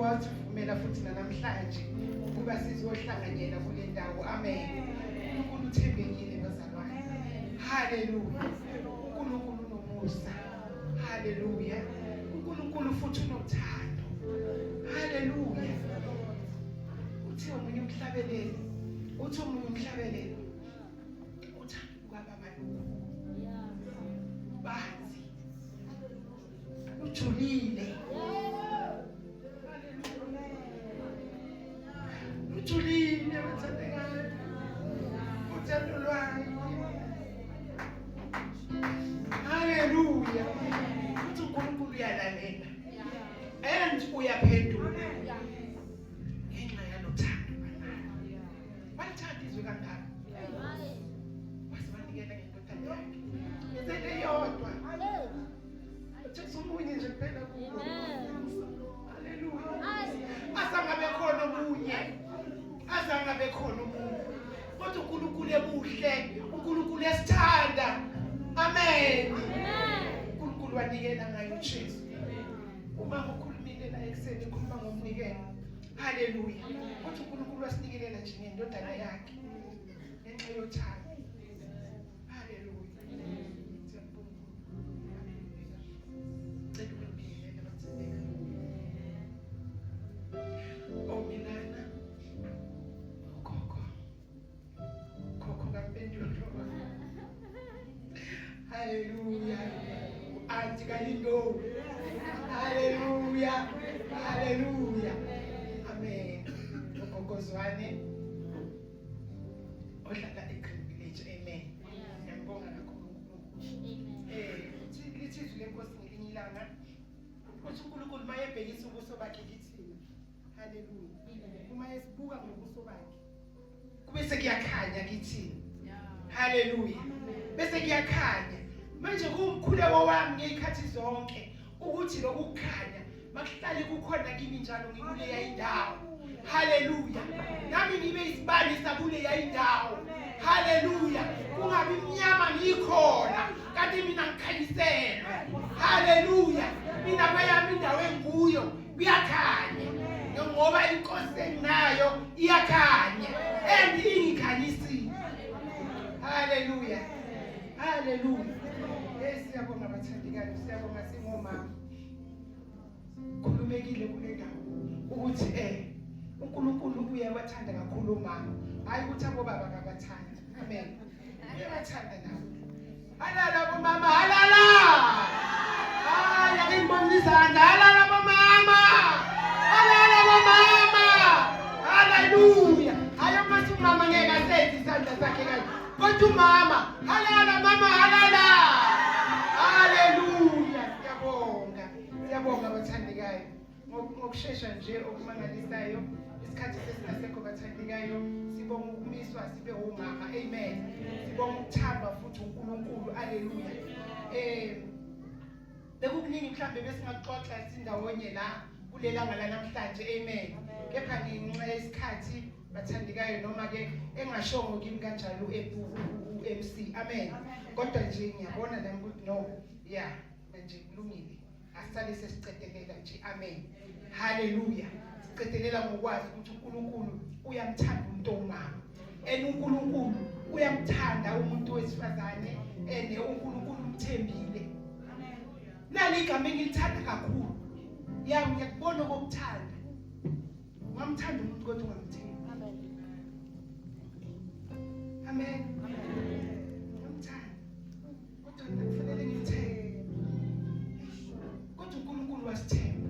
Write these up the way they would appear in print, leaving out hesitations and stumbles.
owasivumela futhi namhlanje ukuba sizohlanganyela kule ndawo. Amen. uNkulunkulu uthembekile bazalwane. Haleluya. uNkulunkulu unomusa. Haleluya. uNkulunkulu futhi unothando. Haleluya. Uthi omunye umhlabeleli, uthi omunye umhlabeleli uthando lukababa lukhulu. Banzi. Ujulile. Ujulile bathandekayo. Uthando lwakhe. Haleluya. Uthi uNkulunkulu uyalalela. And uyaphendula. Ngenxa yalothando banalo. Walithanda izwe kangaka. Waze wanikela ngendodana yakhe. Izele yodwa. Ujesu omunye nje kuphela kubo. Haleluya. Azangabe khona omunye. Azangabe khona omunye. Kodwa uNkulunkulu ebuhle, uNkulunkulu esithanda. Amen. uNkulunkulu wanikela ngayo uJesu. Uma ukhulumile la ekuseni ukhuluma ngomnikelo. Haleluya. Kodwa uNkulunkulu wasinikelela nje ngendodana yakhe. Ngenxa yothando. Haleluya. Cela ukubingelela bathandeka. Omilana ugogo. Ugogo kaMpendulo. Haleluya. Uanti kaLindo. Haleluya. Haleluya. Amen. Ugogo Zwane ohlala eGreen Village. Amen. Ngiyambonga kakhulu uNkulunkulu. Eh, lithi izwi lenkosi ngelinye ilanga uthi uNkulunkulu mayebhekisa ubuso bakhe kithina. Haleluya. Uma esibuka ngobuso bakhe kube sekuyakhanya kithina. Haleluya. Bese kuyakhanya. Manje kuwumkhuleko wami ngezikhathi zonke ukuthi lokhu kukhanya makuhlale kukhona kimi njalo ngikuleya indawo. Haleluya. Nami ngibe isibani sakuleya indawo. Haleluya. Kungabi mnyama ngikhona kanti mina ngikhanyiselwe. Haleluya. Mina kweyami indawo engikuyo kuyakhanya. Ngoba inkosi enginayo iyakhanya and ingikhanyisile. Haleluya. Haleluya. Hey siyabonga bathandekayo, siyabonga singomama. Khulumekile kule ndawo ukuthi uNkulunkulu uyabathanda kakhulu omama. Hayi ukuthi abobaba kabathandi. Amen. Uyabathanda nabo. Halala bomama, halala. Hayi ake ngibone izandla. Halala bomama. Halala bomama. Haleluya. Hayi uma umama ngeke asenze isandla sakhe kanje. Kodwa umama, halala mama, halala. Haleluya. Siyabonga. Siyabonga bathandekayo. Ngokushesha nje okumangalisayo isikhathi sesingasekho bathandekayo sibonga ukumiswa sibe omama. Amen. Sibonga ukuthandwa futhi uNkulunkulu. Haleluya. Bekukuningi mhlambe besingaxoxa sindawonye la kulelanga lanamhlanje. Amen. Kepha ngenxa yesikhathi bathandekayo noma ke engashongo kimi kanjalo u-MC. Amen. Kodwa nje ngiyabona nami ukuthi no, yeah, manje kulungile. Asale sesiqedelela nje. Amen. Haleluya. Siqedelela ngokwazi ukuthi uNkulunkulu uyamthanda umuntu owumama. And uNkulunkulu uyamthanda umuntu wesifazane and uNkulunkulu umthembile. Nali igama engilithanda kakhulu. Ya ngiyakubona okokuthanda. Ungamthanda umuntu kodwa ungamthembi. Amen. Amen. Ungamthanda. Kodwa mina kufanele ngimthembe. Kodwa uNkulunkulu wasithemba.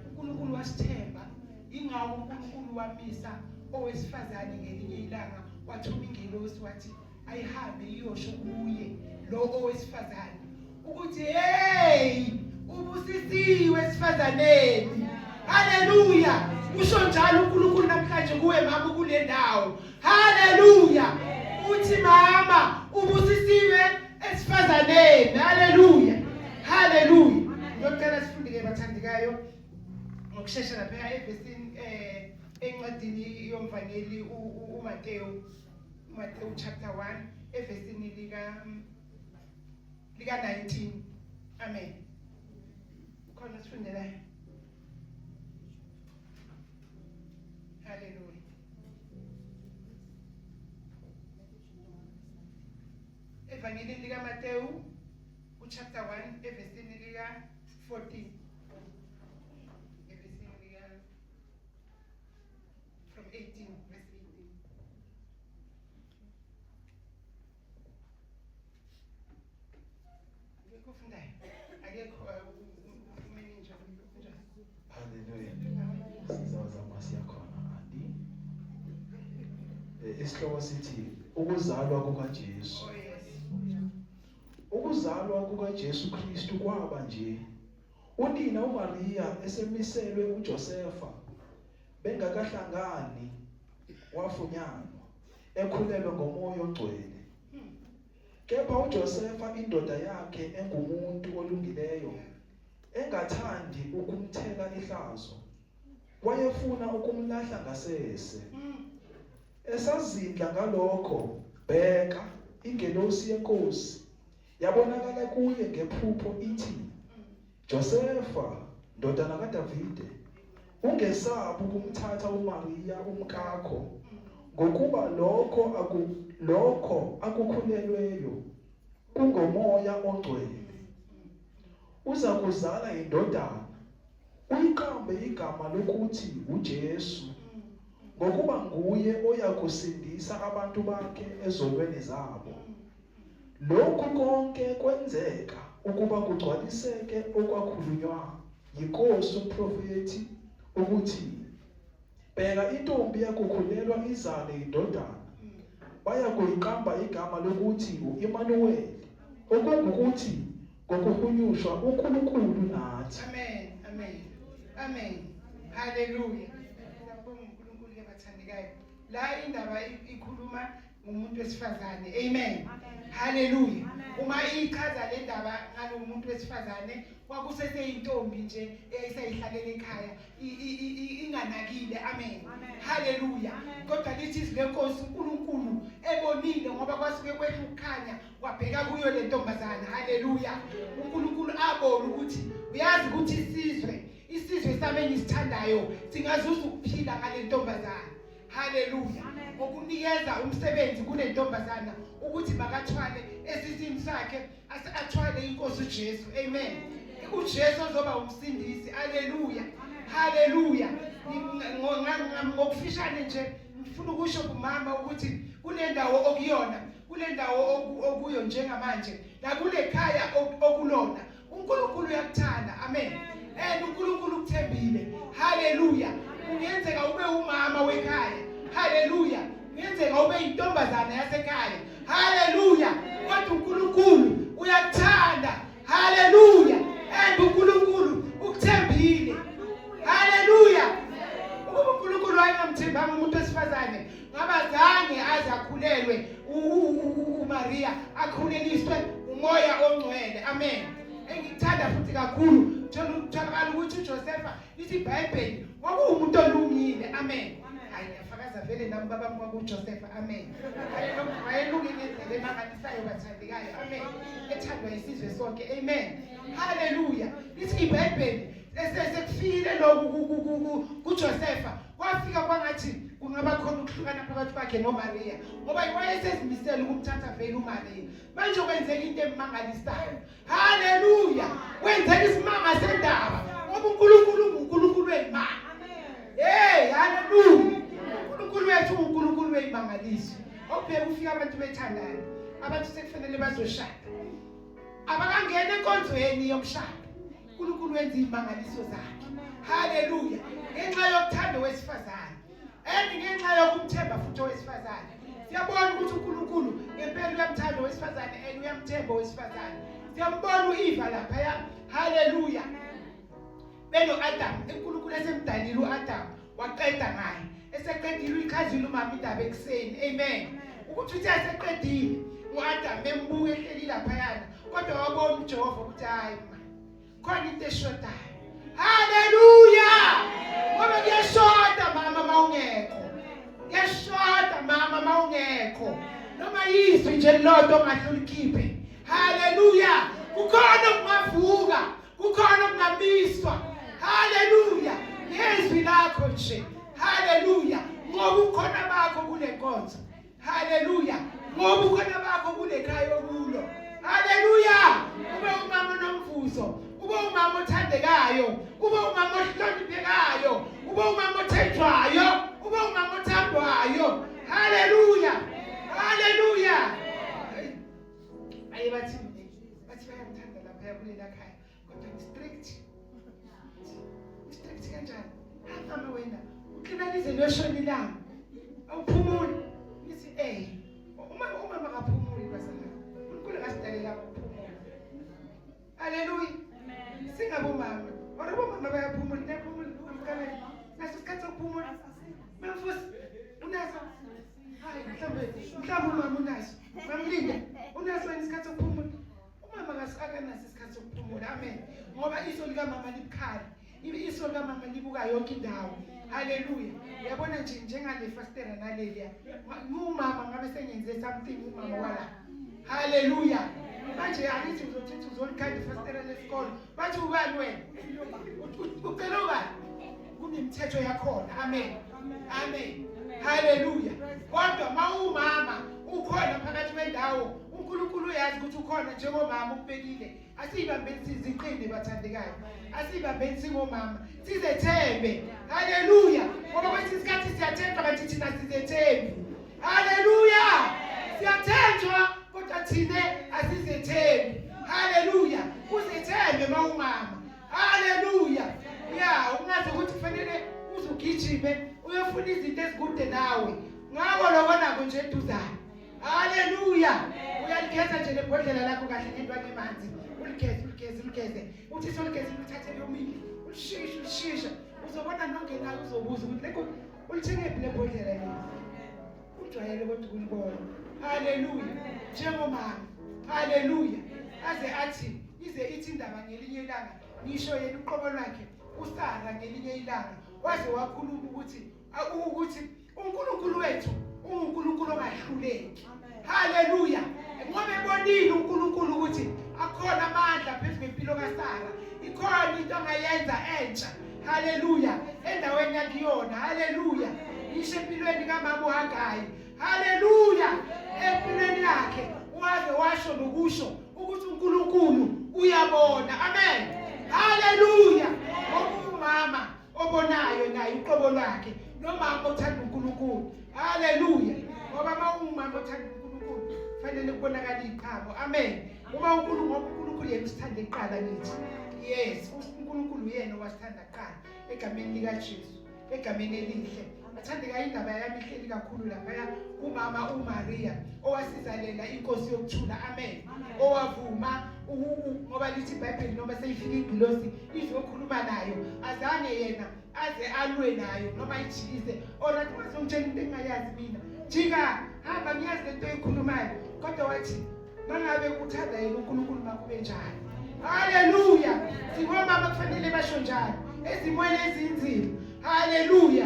uNkulunkulu wasithemba. Ingawo uNkulunkulu wamisa owesifazane ngelinye ilanga wathuma ingelosi wathi ayihambe iyosho kuye lo owesifazane ukuthi hey ubusisiwe esifazaneni. Haleluya. Usho njalo uNkulunkulu namhlanje kuwe mama kule ndawo. Haleluya. Uthi mama ubusisiwe esifazaneni. Haleluya. Haleluya. Ngiyocela sifunde ke bathandekayo ngokushesha lapha evesini encwadini yomvangeli uMateyu, uMateyu chapter 1 evesini lika 19. Amen. Khona sifundelayo. Evangelini likaMatewu uchapter 1 evesini lika 14. Evesini lika from 18 verse 18. Akekho ofundayo. Akekho ufumene nje kunjani. Haleluya. Sizazama siyakhona anti. Isihloko sithi ukuzalwa kukaJesu. Oh yes. Ukuzalwa kukaJesu Kristu kwaba nje. Unina uMaria esemiselwe uJosefa bengakahlangani wafunyanwa ekhulelwe ngomoya ongcwele. Kepha uJosefa indoda yakhe engumuntu olungileyo engathandi ukumthela ihlazo wayefuna ukumlahla ngasese. Esazindla ngalokho, bheka, ingelosi yeNkosi yabonakala kuye ngephupho ithi, Josefa, ndodana kaDavide, ungesabi ukumthatha uMariya umkakho, ngokuba lokho akukhulelweyo kungomoya ongcwele. Uzakuzala indodana, uyiqambe igama lokuthi uJesu, ngokuba nguye oyakusindisa abantu bakhe ezonweni zabo. Lokhu konke kwenzeka ukuba kugcwaliseke okwakhulunywa yiNkosi umprofethi ukuthi, Bheka, intombi iyakukhulelwa izale indodana, bayakuyiqamba igama lokuthi u-Imanuweli, okungukuthi ngokuhunyushwa uNkulunkulu nathi. Amen. Amen. Amen. Hallelujah. Siyabonga uNkulunkulu ke bathandekayo. La indaba ikhuluma ngumuntu wesifazane. Amen. Hallelujah. Uma ichaza le ndaba ngalomuntu wesifazane kwakuseseyintombi nje eyayisayihlalela ekhaya inganakile. Amen. Hallelujah. Kodwa lithi izwi lenkosi uNkulunkulu ebonile ngoba kwasuke kwehla ukukhanya kwabheka kuyo le ntombazana. Hallelujah. uNkulunkulu abona ukuthi uyazi ukuthi isizwe sami engisithandayo singazuza ukuphila ngale ntombazana. Haleluya. Ngokunikeza umsebenzi kule ntombazana ukuthi makathwale esisini sakhe athwale inkosi uJesu. Amen. UJesu ozoba umsindisi. Haleluya. Haleluya. Ngokufishane nje ngifuna ukusho kumama ukuthi kunendawo okuyona, kulendawo okuyo njengamanje, nakule khaya okulona. uNkulunkulu uyakuthanda. Amen. And uNkulunkulu ukuthembile. Haleluya. Kungenzeka ube umama wekhaya. Haleluya. Kungenzeka ube intombazana yasekhaya. Haleluya. Kodwa uNkulunkulu uyakuthanda. Haleluya. And uNkulunkulu ukuthembile. Haleluya. Ukuba uNkulunkulu wayengamthembanga umuntu wesifazane, ngabazange aze akhulelwe uMaria, akhuleliswe umoya ongcwele. Amen. Engikuthanda futhi kakhulu tholakala ukuthi uJosepha lithi iBhayibheli kwakuwumuntu olungile. Amen. Hayi, ngiyafakaza vele nami baba kwakuJosepha. Amen. Wayelunge ngendlela emangalisayo bathandekayo. Amen. Ethandwa isizwe sonke. Amen. Haleluya. Lithi iBhayibheli esekufikile lokhu kuJosepha kwafika kwangathi kungaba khona ukuhlukana phakathi kwakhe noMaria ngoba wayesezimisele ukumthatha vele uMaria. Manje kwenzeka into emangalisayo. Haleluya. Kwenzeka isimanga sendaba ngoba uNkulunkulu unguNkulunkulu wezimanga. Hey, haleluya. uNkulunkulu wethu unguNkulunkulu wezimangaliso. Okubheka ufika abantu bethandana, abantu sekufanele bazoshada, abakangena enkonzweni yomshado. uNkulunkulu wenza izimangaliso zakhe. Haleluya. Ngenxa yokuthanda owesifazane and ngenxa yokumthemba futhi owesifazane. Siyabona ukuthi uNkulunkulu ngempela uyamthanda owesifazane and uyamthemba owesifazane. Siyambona uEva lapha. Haleluya. Beno Adam, uNkulunkulu esemdalile uAdam waqeda ngaye. Eseqedile uyichazile umama indaba ekuseni. Amen. Ukuthi uthe eseqedile uAdam embuka ehleli laphayana, kodwa wabona uJehova ukuthi hayi ma, khona into eshodayo. Haleluya. Ngoba kuyashoda mama mawungekho. Kuyashoda mama mawungekho. Noma yizwi nje lilodwa ongahle ulikhiphe. Haleluya. Kukhona okungavuka, kukhona okungamiswa. Haleluya. Ngezwi lakho nje. Haleluya. Ngoba ukhona bakho kule nkonzo. Haleluya. Ngoba ukhona bakho kule khaya okulo. umama othandekayo, ube umama ohloniphekayo, ube umama othenjwayo, ube umama othandwayo. Haleluya, haleluya. Aye bathi bathi bayangithanda lapha kulela khaya, kodwa ngi-strict. Strict kanjani? Hamba wena, uklina lize liyoshona ilanga. Awuphumuli. Ngithi eh uma umama akaphumuli bazalwane. uNkulunkulu akasidalela ukuphumula. Haleluya. Amen. Singabomama. Ore bomama bayaphumula, niyaphumula umqaleni. Naso isikhathi sokuphumula. Memfusi unaso? Hayi mhlawumbe mhlawumbe umama unaso. Mamlinda unaso yini isikhathi sokuphumula? Umama akanaso isikhathi sokuphumula. Amen. Ngoba iso likamama libukhali. Iso likamama libuka yonke indawo. Haleluya. Uyabona nje njengale fastera naleliya. Ngumama ngabe sengenze something umama wala. Haleluya. Manje angithi uzothi uzolikhanda ifastera lesikole. Bathi ubani wena? Ucela ubani? Kunemithetho yakhona. Amen. Amen. Haleluya. Kodwa mawumama ukhona phakathi kwendawo, uNkulunkulu uyazi ukuthi ukhona njengomama ukubekile. Asiyibambeni siziqine bathandekayo. Asiyibambeni singomama. Sizethembe. Haleluya. Ngoba kwesinye isikhathi siyathenjwa kanti thina sizethembi. Haleluya. Siyathenjwa kodwa thina asizethembi. Haleluya. Uzethembe mawumama. Haleluya. Ya, ungazi ukuthi kufanele uzugijime uyofuna izinto ezikude nawe. Ngako lokho nako nje eduzane. Haleluya. Uyaligeza nje lebhodlela lakho kahle ngentwana emanzi. Uligeze, uligeze, uligeze. Uthi soligeze ulithathe lomile. Ulishishe, ulishishe. Uzobona nongenayo uzobuza ukuthi lekho ulithenge phi lebhodlela leli. Ujwayele kodwa ukulibona. Haleluya. Njengomama. Haleluya. Aze athi ize ithi indaba ngelinye ilanga ngisho yena uqobo lwakhe uSara ngelinye ilanga waze wakhuluma ukuthi ukuthi uNkulunkulu wethu unguNkulunkulu ongahluleki. Haleluya. Ngoba ebonile uNkulunkulu ukuthi akhona amandla phezu kwempilo kaSara. Ikhona into angayenza entsha. Haleluya. Endaweni yakuyona. Haleluya. Ngisho empilweni kamama uHagayi. Haleluya. Empilweni yakhe waze washo nokusho ukuthi uNkulunkulu uyabona. Amen. Haleluya. Umama obonayo naye uqobo lwakhe nomama othanda uNkulunkulu. Haleluya. Ngoba uma ungumama othanda uNkulunkulu fanele kubonakala iqhamo. Amen. Uma uNkulunkulu ngoba uNkulunkulu yena usithanda kuqala ngithi. Yes, uNkulunkulu uyena owasithanda kuqala egameni likaJesu. Egameni elihle. Bathandeka indaba yami ihleli kakhulu laphaya kumama uMaria owasizalela inkosi yokuthula. Amen. Owavuma ngoba lithi iBhayibheli noma seyifika ingilosi izokhuluma nayo azange yena aze alwe nayo noma ijikise or athi ungazongitshela into engingayazi mina jika hamba ngiyazi lento oyikhulumayo kodwa wathi mangabe uthanda yena uNkulunkulu makube njalo. Haleluya! Singomama kufanele basho njalo ezimweni ezinzima. Haleluya!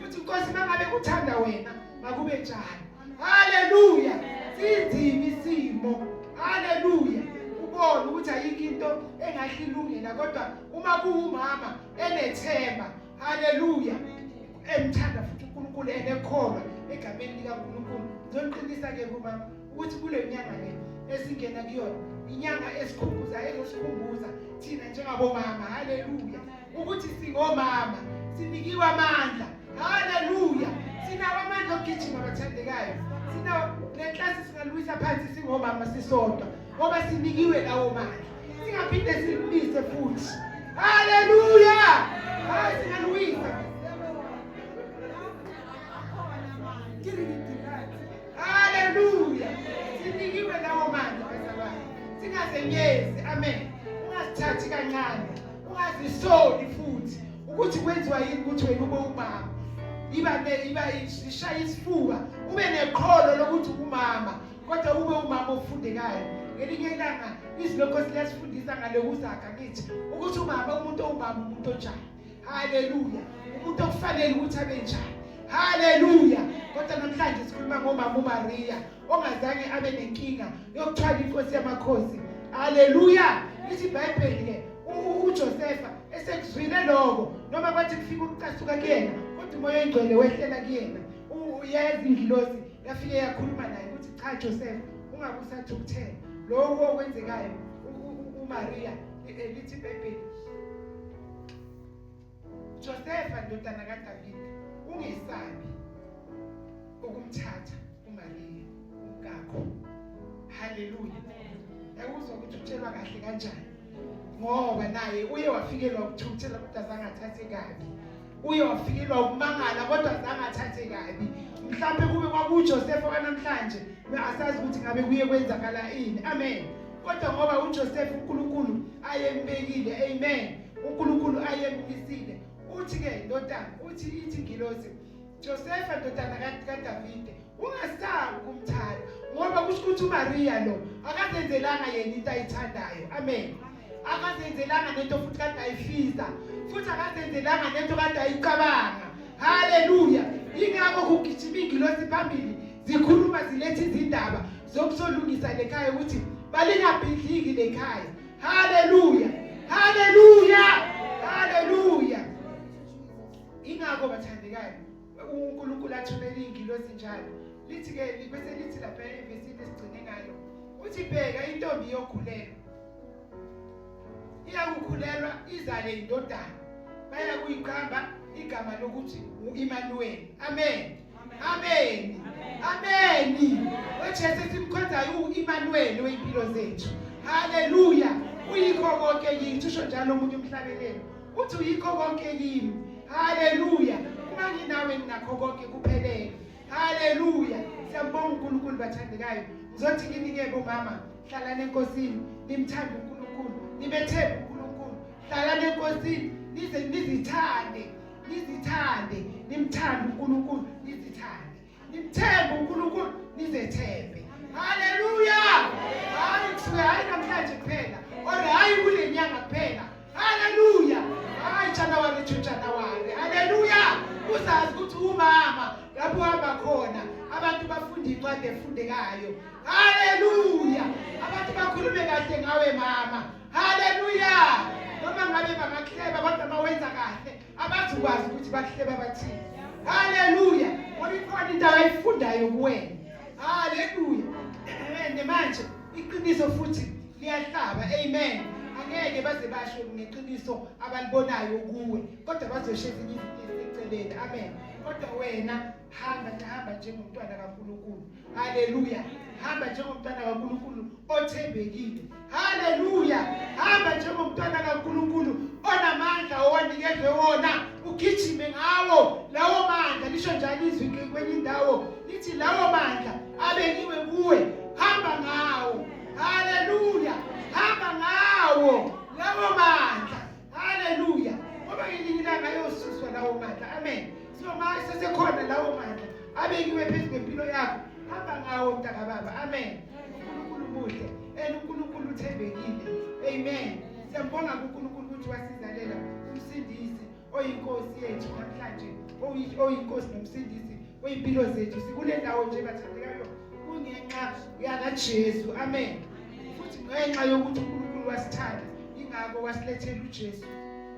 Uthi Nkosi mangabe kuthanda wena makube njalo. Haleluya! Sinzima isimo. Haleluya! Ubone ukuthi ayikho into engahle ilungela kodwa uma kuwumama enethemba. Haleluya! Emthanda futhi uNkulunkulu enekholwa egameni likaNkulunkulu. Ngizoniqinisa ke kumama ukuthi kule nyanga le esingena kuyona inyanga esikhumbuza ezosikhumbuza thina njengabomama haleluya ukuthi singomama sinikiwe amandla haleluya sinawo amandla okugijima bathandekayo sinawo le nklasi singalwisa phansi singomama sisodwa ngoba sinikiwe lawo mandla singaphinde silwise futhi haleluya hayi singalwisa Haleluya. Sinikiwe lawo mandla bazalwane. Singazenyezi. Amen. Ungazithathi kancane. Ungazisoli futhi ukuthi kwenziwa yini ukuthi wena ube umama. Iba ne iba ishaya isifuba ube neqholo lokuthi umama kodwa ube umama ofundekayo. Ngelinye ilanga izwi lenkosi liyasifundisa ngale kuzakha ngithi ukuthi umama umuntu owumama umuntu onjani. Haleluya. Umuntu okufanele ukuthi abe njani. Haleluya. Kodwa namhlanje sikhuluma ngomama uMaria ongazange abe nenkinga yokuthwala inkosi yamakhosi. Haleluya. Lithi iBhayibheli ke uJosefa esekuzwile lokho noma kwathi kufika ukucasuka kuyena kodwa umoya oyingcwele wehlela kuyena. Uyeza ingilosi yafike yakhuluma naye ukuthi cha Joseph ungabe usathukuthela. Lokho okwenzekayo uMaria lithi iBhayibheli ndodana kaDavide, ungesabi ukumthatha uMariya umkakho. Haleluya. Yakuzwa ukuthi utshelwa kahle kanjani, ngoba naye uye wafikelwa ukuthukuthela kodwa zange athathe kabi, uye wafikelwa ukumangala kodwa zange athathe kabi. Mhlawumbe kube kwakuJoseph wanamhlanje, asazi ukuthi ngabe kuye kwenzakala ini. Amen. Kodwa ngoba uJoseph uNkulunkulu ayembekile, amen, uNkulunkulu ayemmisile, uthi ke ndodana, uthi ithi ingilosi, Josefa ndodana kaDavide, ungasabi ukumthanda, ngoba kusho ukuthi uMaria lo akazenzelanga yena into ayithandayo. Amen. Akazenzelanga nento futhi kade ayifisa, futhi akazenzelanga nento kade ayicabanga. Haleluya. Ingakho kugijima ingilosi phambili, zikhuluma ziletha izindaba zokusolungisa lekhaya ukuthi balingabhidliki lekhaya. Haleluya, haleluya, haleluya. Ingakho bathandekayo uNkulunkulu athumela ingilosi njalo. Lithi ke bese lithi lapha evesini esigcine ngalo, uthi bheka intombi iyokhulelwa, iyakukhulelwa izale indodana, bayakuyiqamba igama lokuthi uImmanuel. Amen, amen, amen. UJesu esimkhonzayo uImmanuel weimpilo zethu. Haleluya. Uyikho konke kithi, usho njalo omunye umhlabelelo, uthi uyikho konke kimi. Haleluya. Uma nginawe nginakho konke kuphelele. Haleluya. Siyambonga uNkulunkulu bathandekayo. Ngizothi kini-ke bomama, hlalani eNkosini, nimthande uNkulunkulu, nimethembe uNkulunkulu. Hlalani eNkosini, nize nizithande, nizithande, nimthande uNkulunkulu, nizithande. Nimthembe uNkulunkulu, nizethembe. Haleluya. Hayi kusuke hayi namhlanje kuphela, or hayi kule nyanga kuphela. Haleluya. Hayi January to January. Haleluya. Uzazi ukuthi umama lapho uhamba khona abantu bafunda incwadi efundekayo. Haleluya. Abantu bakhulume kahle ngawe mama. Haleluya. Noma ngabe bangakuhleba kodwa mawenza kahle abazukwazi ukuthi bakuhleba bathini. Haleluya. Ngoba ikhona into abayifundayo kuwena. Haleluya. Amen. Manje iqiniso futhi liyahlaba. Amen. Angeke baze basho ngeqiniso abalibonayo kuwe, kodwa bazosho ezinye izinto eziseceleni. Amen. Kodwa wena hamba hamba njengomntwana kaNkulunkulu. Haleluya. Hamba njengomntwana kaNkulunkulu othembekile. Haleluya. Hamba njengomntwana kaNkulunkulu onamandla owanikezwe wona, ugijime ngawo lawo mandla. Lisho njalo izwi kwenye indawo, lithi lawo mandla abekiwe kuwe, hamba ngawo. Haleluya. Hamba ngawo lawo mandla. Haleluya. Ngoba ngelinye ilanga ayosuswa lawo mandla. Amen. So manje sesekhona lawo mandla abekiwe phezu kwempilo yakho, hamba ngawo mntakababa. Amen. uNkulunkulu muhle and uNkulunkulu uthembekile. Amen. Siyambonga kuNkulunkulu ukuthi wasizalela umsindisi oyinkosi yethu namhlanje, oyinkosi nomsindisi weyimpilo zethu. Sikule ndawo nje bathandekayo kungenxa yakaJesu. Amen. Futhi ngenxa yokuthi uNkulunkulu wasithanda, ingakho wasilethela uJesu.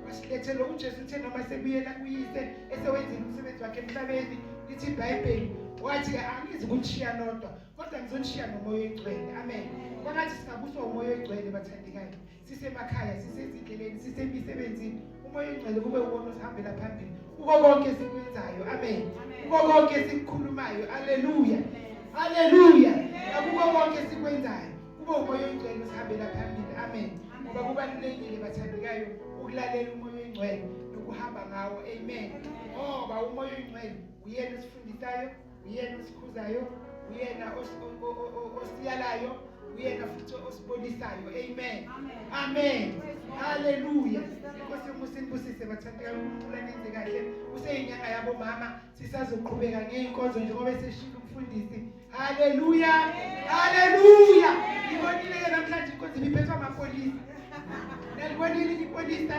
Wasilethela uJesu, uthe noma sebuyela kuyise esewenzile umsebenzi wakhe emhlabeni, lithi iBhayibheli wathi angizi ukunishiya nodwa, kodwa ngizonishiya noMoya oyiNgcwele. Amen. Kwangathi singabuswa uMoya oyiNgcwele bathandekayo, sisemakhaya, sisezindleleni, sisemisebenzini, uMoya oyiNgcwele kube uwona osihambela phambili kuko konke esikwenzayo. Amen. Kuko konke esikukhulumayo. Haleluya, haleluya. Akuko konke esikwenzayo kube uMoya oyiNgcwele osihambela phambili. Amen. Ngoba kubalulekile bathandekayo ukulalela uMoya oyiNgcwele nokuhamba ngawo. Amen. Ngoba uMoya oyiNgcwele uyena osifundisayo, uyena osikhuzayo, uyena osiyalayo, uyena futhi osibonisayo. Amen, amen. Haleluya. Inkosi yomusa inibusise bathandekayo. uNkulunkulu anenze kahle. Kuseyinyanga yabo mama, sisazoqhubeka ngey'nkonzo njengoba eseshilo umfundisi. Haleluya, haleluya. Ngibonile-ke namhlanje inkonzo ibiphethwe amapolisa. Nalibonile ipolisa?